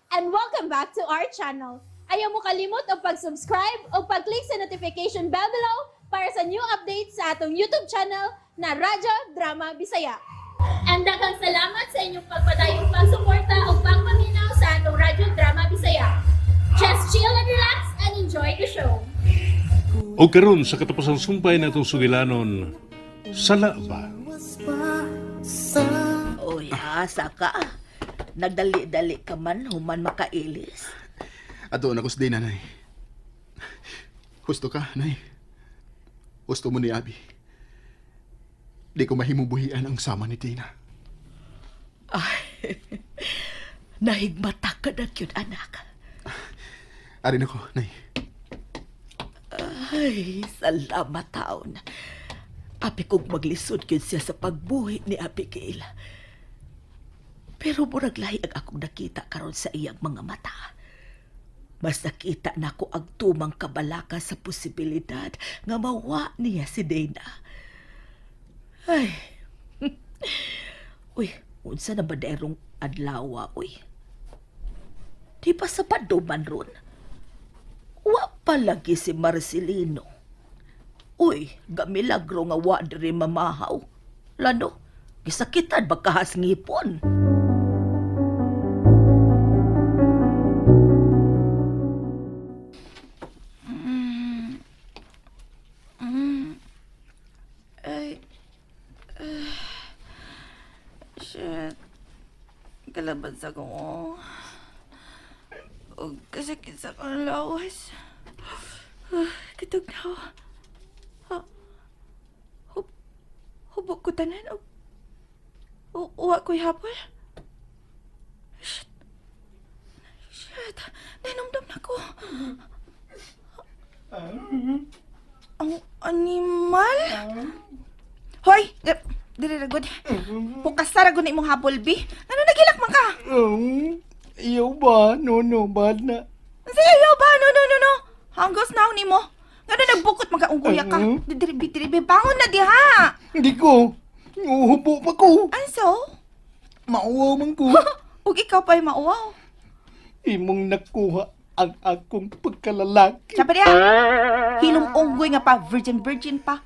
And welcome back to our channel. Ayaw mo kalimot og pag-subscribe o pag-click sa notification bell below para sa new updates sa atong YouTube channel na Radyo Drama Bisaya. And daghang salamat sa inyong pagpadayong pagsuporta o pagpaminaw sa atong Radyo Drama Bisaya. Just chill and relax and enjoy the show. O karon sa katapusang sumpay na itong sugilanon, sala ba? Uy, asa ka. Nagdali-dali ka man, human makailis. Ato na kusdi na, Nay. Husto ka, Nay. Husto mo ni Abi. Di ko mahimubuhian ang sama ni Tina. Ay, nahigmata ka na yun, anak. Arin ako, Nay. Ay, salamat taon. Abi kong maglisod yun siya sa pagbuhi ni Abigail. Pero murag lahi ang akong nakita karon sa iyang mga mata. Mas nakita nako ang tumang kabalaka sa posibilidad nga mawa niya si Dana. Ay. Uy, unsa na ba dayrong adlaw, uy? Di ba sa paduman ron? Wa palagi si Marcelino. Uy, gamilagro nga wa diri mamahaw. Lano, gisakitan ba kahas ngipon? Ay. Shit. Kalaban sa ko. Og kasakit sa akong lawas. Kitog na ako. Ha? Hubog ko tanan. Og uwa ko'y hapol. Shit. Shit. Nainumdum na ko. Ang animal? Hoy! Dili ra gud. Pukas ra gud na imong habol, bi. Ano nagilak man ka? Iyaw ba? No, no, bad na. Sige, ayaw ba? No, no, no, no. Hanggos na nimo. Ngano nagbukot man ka ung kuya ka? Diri bi, diri bi, bangon na diha. Hindi ko. Uhubo pa ko. Anso? Mauwaw man ko. Ug ikaw pa'y mauwaw. Imong nakuha ang akong pagkalalaki. Sabi diha. Hilom unggoy nga pa, virgin virgin pa.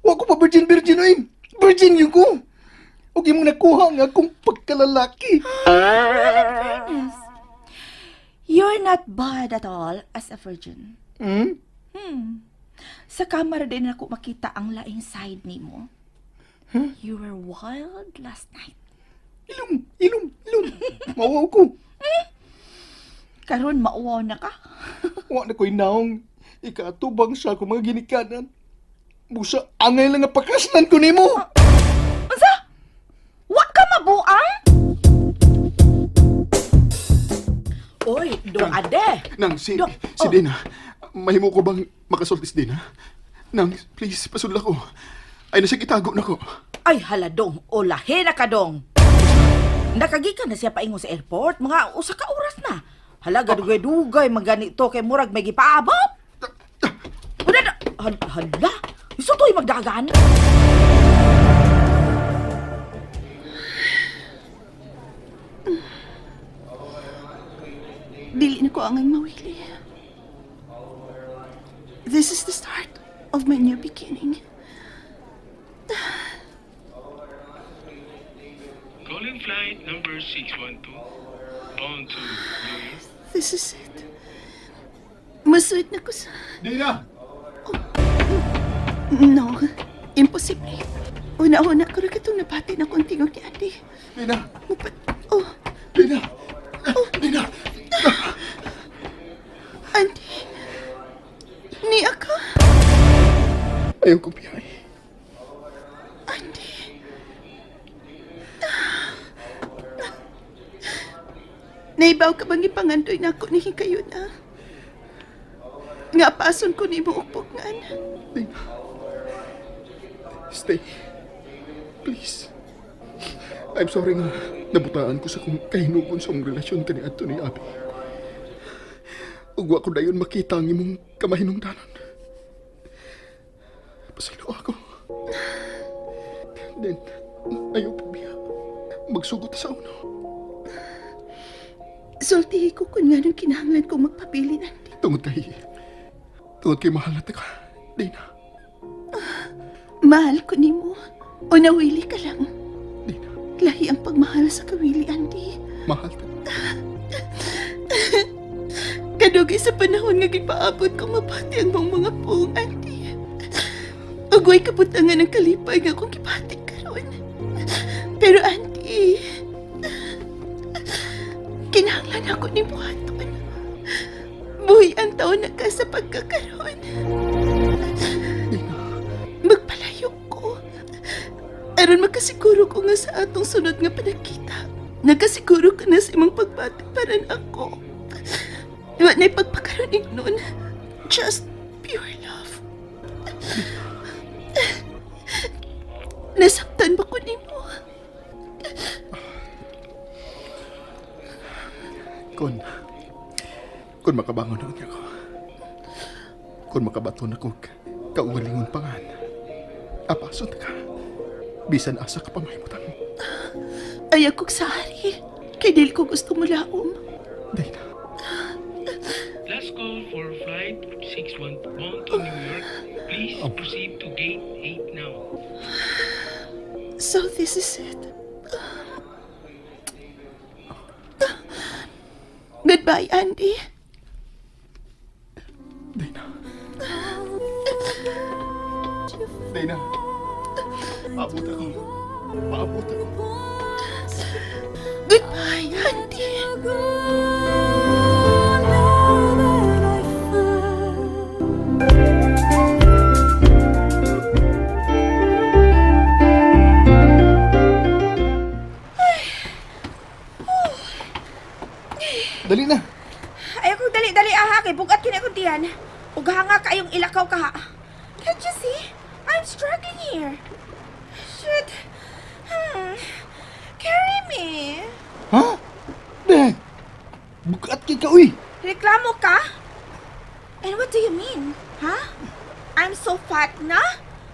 Wa ko pa virgin virgin oy. Virgin yun ko. Ug imong nakuha ang akong pagkalalaki. Fairness. You're not bad at all as a virgin. Hmm? Sa kamera din ako makita ang laing side nimo. You were wild last night. Ilong, ilong, ilong. Mauwaw ko. Karon mauwaw na ka. Wa na ko'y naong. Ikaatubang sa akong mga ginikanan. Busa, angay lang nga pakaslan ko nimo. Unsa? Wa ka mabuang? Uy, dong ade. Nang, si, Dok, si oh. Dina. Mahimo ko bang makasultis, Dina? Nang, please, pasudla ko. Ay, nasa itago na ko. Ay, hala dong, o lahi na ka dong. Nakagikan na siya paingon sa airport, mga usa ka oras na. Hala, gadugay-dugay, maganito kay murag may gipaabot. Wala na, hala, iso to'y magdagan. Dili na ko angay mawili. This is the start of my new beginning. Calling flight number 612, bound to New York. This is it. Masuot na ko sa. Dina! No, imposible. Una-una ko rin itong nabati na kong tingog ni Andy. Dina! Mupat. Oh, Dina! Dina! Andy. Ni ako. Ayaw kong biyahe. Andy. Naibaw ka bang ipangandoy na ako ni kayo na? Nga pason ko ni mo upugngan. Dina. Stay. Please. I'm sorry nga. Nabutaan ko sa kong kahinugon sa mong relasyon kani adto ni Abi. Ug wa ko dayon makita ang imong kamahinungdanon. Pasaylo ako. Then, ayaw pa biya. Magsugot sa uno. Sultihi ko kung nganong kinahanglan kong magpabilin, Andy. Tungod kay mahal na ta ka, Dina. Mahal ko nimo. O nawili ka lang. Dina, Lahi ang pagmahal sa kawili, Andy. mahal ta. Kadugay sa panahon nga gipaabot ko mapati ang mong mga puong, Andy. Ugway kabutangan ang kalipay nga akong gipati karon. Pero Andy, kinahanglan ako ni buhaton. Buhi ang taon na ka sa pagkakaroon. Dina, Magpalayo ko. Aron makasiguro ko nga sa atong sunod nga panagkita. Nakasiguro ka na sa imong pagbati para ako. Wa na'y pagpakaroon nun. Just pure love. Nasaktan ba ko nimo? Kon makabangon na unya ko. Kon makabaton ako og kaugalingon pangan. Apason ta ka. Bisan asa ka pa mahimutang. Ayaw kog sari. Kay dili ko gusto mo laom. Dina, Last call for flight 612 bound to New York. Please proceed to gate 8 now. So this is it. Goodbye, Andy. Dina. Dina. Paabot ako. Paabot ako. Goodbye, Andy. Dali na. Ayaw kong dali-dali aha, kay bugat kini akong tiyan. Ug hanga kayong ilakaw ka ha. Can't you see? I'm struggling here. Shit. Carry me. Ha? Be, bukat kay ka, uy. Reklamo ka? And what do you mean? Ha? I'm so fat na?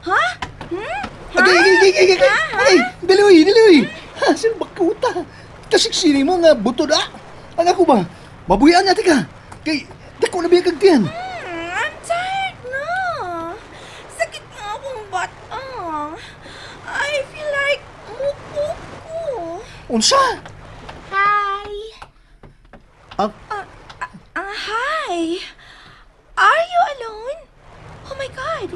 Ha? Hmm? Ha? Agay, agay, agay, agay, agay. Ha? Agay, dali, uy, dali, uy. Ha, sino ba kuta? Kasiksini mo nga buto na. Ang ako ba? Mabuyan natin ka. Kay, dako na biya kag tiyan. I'm tired na. Sakit nga akong batang. I feel like muko ko. Unsa? Hi! Ah, Ah, hi. Are you alone? Oh my God.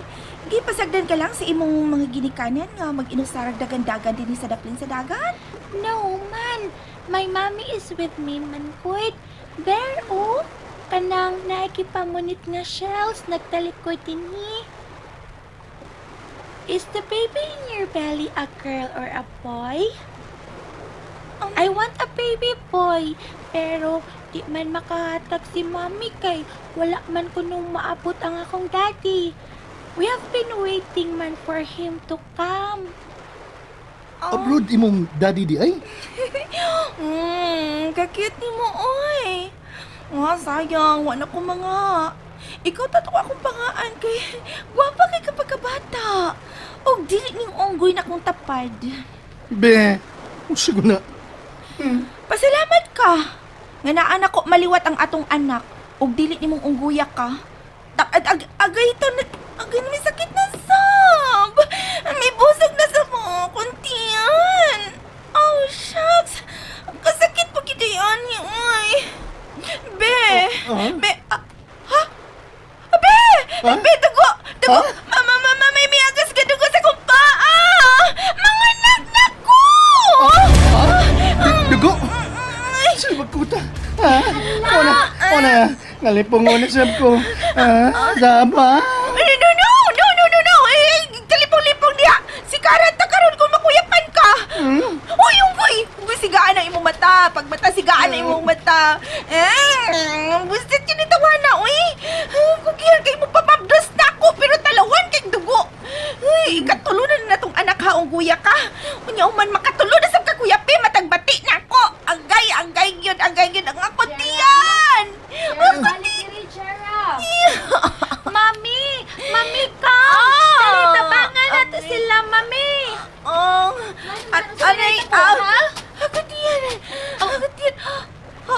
Gipasagdan ka lang sa imong mga ginikanan nga mag-inusarag dagan-dagan din sa daplin sa dagat? No man, my mommy is with me man kuit. There oh, kanang nakipamunit nga shells nagtalikod dinhi. Is the baby in your belly a girl or a boy? I want a baby boy, pero di man makahatag si mommy kay wala man kunong maabot ang akong daddy. We have been waiting man for him to come. Abroad imong daddy di ay? Kakute ni mo, oy. Nga, sayang. Wala ko mga. Ikaw tato akong pangaan kay gwapa kay kapag kabata. Og dili ning unggoy na kong tapad. Be, unsa ko na? Pasalamat ka. Nga naa na ko maliwat ang atong anak. Og dili nimong ungguya ka. Ag ag agay to na agay na may sakit na sab. May busog na sa mo kuntian. Oh shucks. Kasakit po kita yan, uy. Be. Ah? Be. Ah, ha? Be! Ha? Be, dugo! Dugo! Ha? Mama, mama, may miyagas ka dugo sa kong paa! Mga na ko! Ha? Dugo? Sino ba kuta? Ha? Ona, ona, ngalipong ona sab ko. Ha? Dama? No, no, no! No, no, no, no! Eh, kalipong-lipong diha! Si Karan ta karon kung makuyapan ka! Uy, unggoy! Unggoy, sigaan ang imong mata! Pag mata, sigaan ang imong mata! Eh, bustit yun itawa na, uy! Kugihan kay mo papabdos na ako, pero talawan kay dugo! Uy, ikatulo na na tong anak ha, ungguya ka! Unya man makatulo na sa kakuyapi, matagbati na ako! Agay, agay yun, agay yun, ang ako tiyan! Ang Balik diri, Jera. Mami! Mami, come! Ah! Dali, tabangan natin sila, Mami! Oh, at ano anay, sa ah, ha? ako diyan, ako diyan. Ha,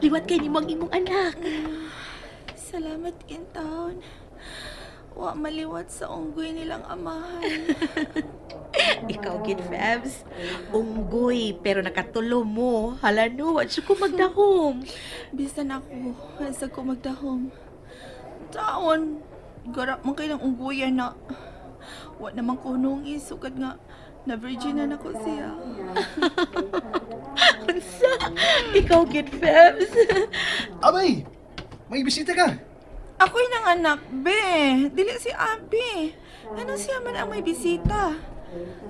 Liwat kay nimo ang imong anak. Salamat intawon. Wa maliwat sa unggoy nilang amahan. Ikaw gid, Febs. Unggoy, pero nakatulo mo. Hala no, wa jud ko magdahom. Bisan ako, sa ko magdahom. Taon, gara man kay ng unggoyan na. Wa naman ko nung isugad nga na virgin na nako siya. Unsa? Ikaw gid, Febs. Abay! May bisita ka! Ako'y nanganak, be. Dili si Abby. Ano siya man ang may bisita?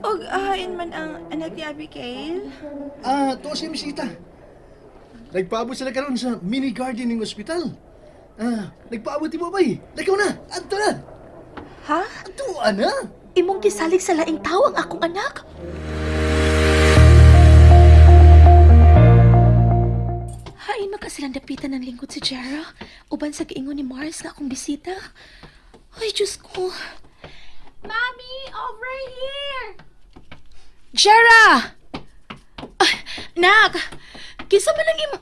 Og ahain man ang anak ni Abigail? Ah, to siya bisita. Nagpaabot sila karon sa mini garden ng ospital. Ah, nagpaabot mo bay. Lakaw na, adto na. Ha? Adto ana. Imong gisalig sa laing tawo ang akong anak? Hain man ka silang dapitan ng lingkod si Jera. Uban sa giingon ni Mars nga akong bisita. Ay, Diyos ko. Mommy, over here! Jera! Ay, nak! Kinsa man ang imo...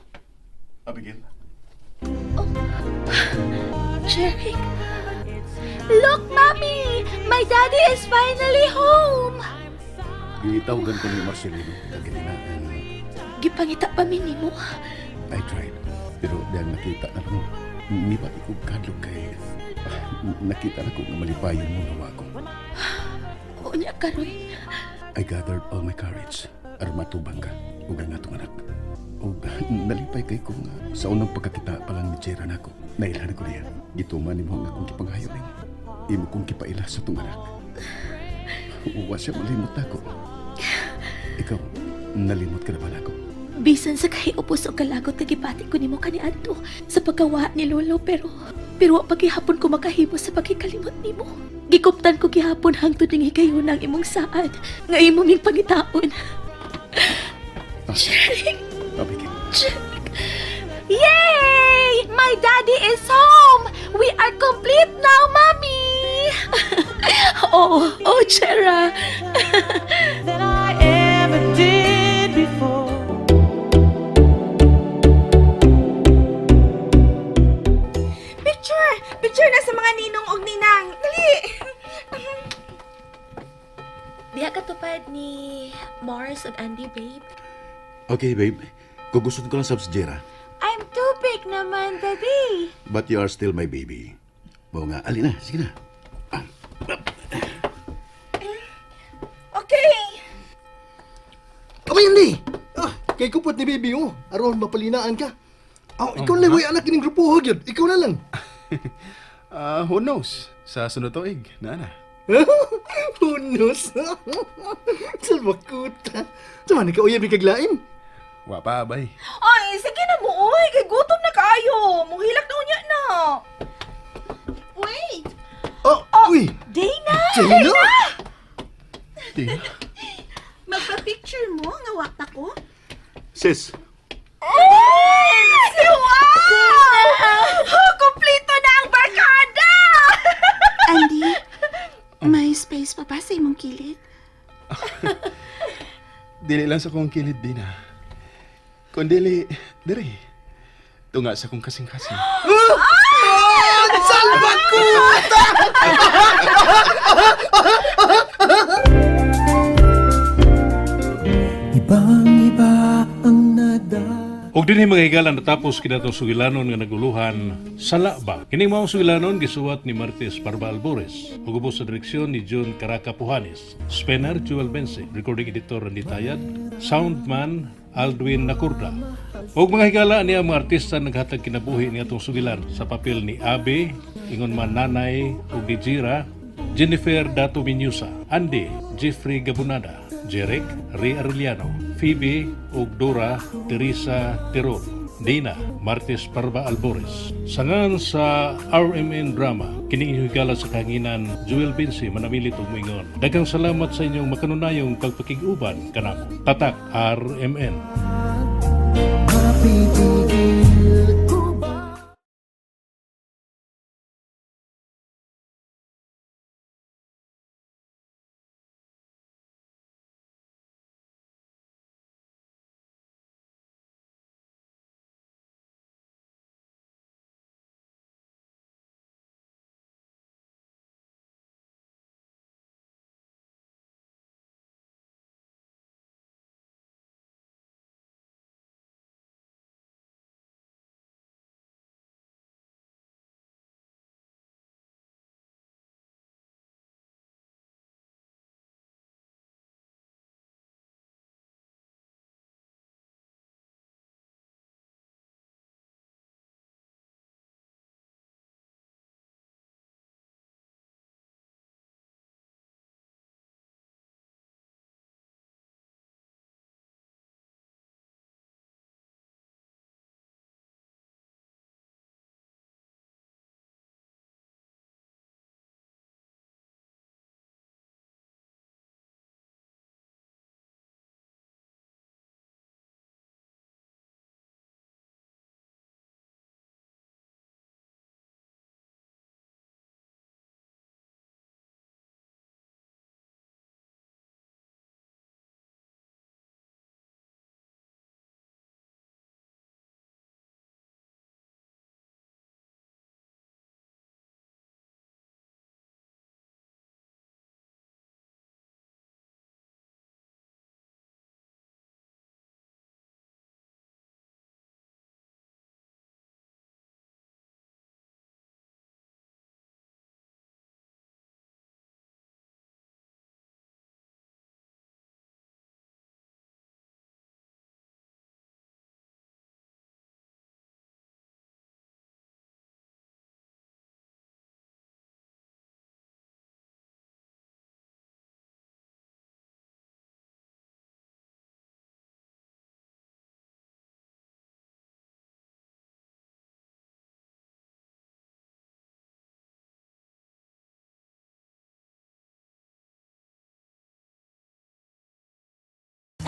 Abigail? Jeric! Look, Mommy! My daddy is finally home! Gitawagan ko ni Marcelino. Kagitinaan. Gipangita pa mi nimo. I tried. Pero dahil nakita na lang, nipati ko kadlok kay... Nakita na ko nga malipayon mo nawa ko. Unya karon. I gathered all my courage aron matubang ka ug ang atong anak. Ug nalipay kay ko nga sa unang pagkakita pa lang ni Jera nako. Nailhan ko niya. Gituman nimo ang akong gipanghayo nimo. Imo kong gipaila sa atong anak. Uwa siya malimot nako. Ikaw, nalimot ka na ba nako? Bisan sa kahiupos o kalagot nga gibati ko nimo kaniadto sa pagkawa ni Lolo, pero wa paghihapon ko makahimo sa pagkikalimot nimo. Gikuptan ko gihapon hangtod ning higayon ang imong saad nga imo ming pangitaon. Jeric, Abigail. Jeric. Yay! My daddy is home! We are complete now, Mommy! Oh, Jera. Than I ever did before. Picture! Picture na sa mga ninong og ninang. Dali! Diha katupad ni Mars ug Andy, babe. Okay, babe. Kung gusto ko lang sab si Jera, I'm too big naman, Daddy. but you are still my baby. Mao nga, ali na, sige na. Okay! Abay, hindi! Ah, kay kupot ni baby oh. Aron mapalinaan ka. Oh, ikaw na lang, way anak kining grupo gyud. Ikaw na lang. Ah, who knows? Sa sunod tuig, na na. Who knows? Salbakuta. Sama ni kauyab ni kaglain. Wa pa, bay. Ay, sige na mo, oy! Kay gutom na kaayo! Muhilak na unya na! Wait! Oh, uy. Dana! Dana? Tingnan. Magpa-picture mo nga wakta ko? Sis, Ay! Si Wow! Kompleto na ang barkada! Andy, may space pa ba sa imong kilid? Dili lang sa kong kilid din ah. Kung dili, diri. Tunga sa kong kasing-kasing. Salbakuta! Og dinhi mga higala, natapos kinatong sugilanon nga naguluhan Sala Ba. Kining maong sugilanon gisuwat ni Martes Barba Albores ug ubos sa direksyon ni June Caraca Puhanes. Spencer Jewel Bense, recording editor Randy Tayad, soundman Aldwin Nakurda. Og mga higala, niya ang mga artista naghatag kinabuhi ni atong sugilan sa papel ni Abe, ingon man nanay ug ni Jira, Jennifer Dato Minyusa, Andy, Jeffrey Gabunada, Jeric Ray Arellano, Phoebe ug Dora Teresa Terol, Dina Martes Parba Albores. Sangan sa RMN Drama, kini inyong higala sa kahanginan, Joel Vinci, manamilit ug moingon. Daghang salamat sa inyong makanunayong pagpakig-uban kanamo. Tatak RMN.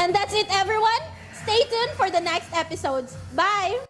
And that's it, everyone. Stay tuned for the next episodes. Bye!